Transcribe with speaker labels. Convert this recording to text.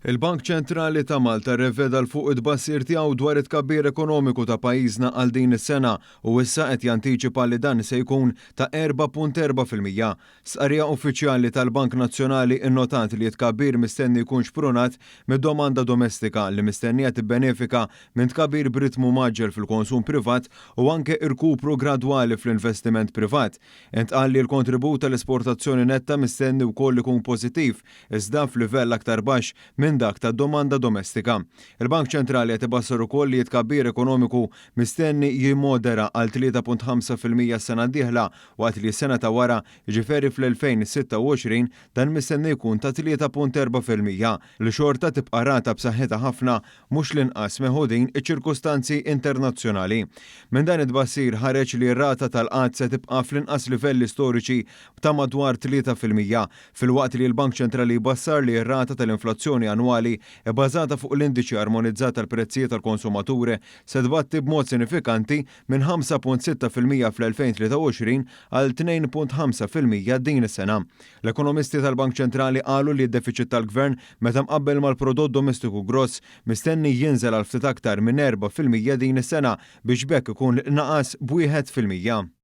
Speaker 1: Il-Bank Ċentrali ta' Malta rreveda 'l fuq it-tbassir tiegħu dwar it-tkabbir ekonomiku ta' pajjiżna għal din is-sena u issa qed jantiċipa li dan se jkun ta' 4.4%. Stqarrija uffiċjali tal-Bank Nazzjonali nnotat li t-tkabbir mistenni jkun xprunat mid-domanda domestika li mistennija tibbenefika minn tkabbir b'ritmu mgħaġġel fil-konsum privat u anke irkupru gradwali fl-investiment privat. Intqal li l-kontribut tal-esportazzjoni netta mistenni wkoll ikun pożittiv, iżda f'livell aktar baxx minn dak tad-domanda domestika. Il-Bank Ċentrali qed ibassar ukoll li t-tkabbir ekonomiku mistenni jimmodera għal 3.5% s-sena d-dieħla waqt li s-sena ta' wara, jiġifieri fl-2026, dan mistenni jkun ta' 3.4%, li xorta tibqa' rata b'saħħitha ħafna mhux l-inqas meħudin iċ-ċirkustanzi internazzjonali. Minn dan it-tbassir ħareġ li r-rata tal-qgħad se tibqa' fl-inqas livelli storiċi ta' madwar 3%, filwaqt li l-Bank Ċentrali jbassar li r-rata tal-inflazzjoni annwali bbażata fuq l-Indiċi Armonizzat tal-Prezzijiet għall-Konsumatur se tbatti b'mod sinifikanti minn 5.6% fl-2023 għal 2.5% din is-sena. L-ekonomisti tal-Bank Ċentrali qalu li d-defiċit tal-Gvern meta mqabbel mal-prodott domestiku gross mistenni jinżel għal ftit aktar minn 4% din is-sena biex b'hekk ikun naqas b'1%.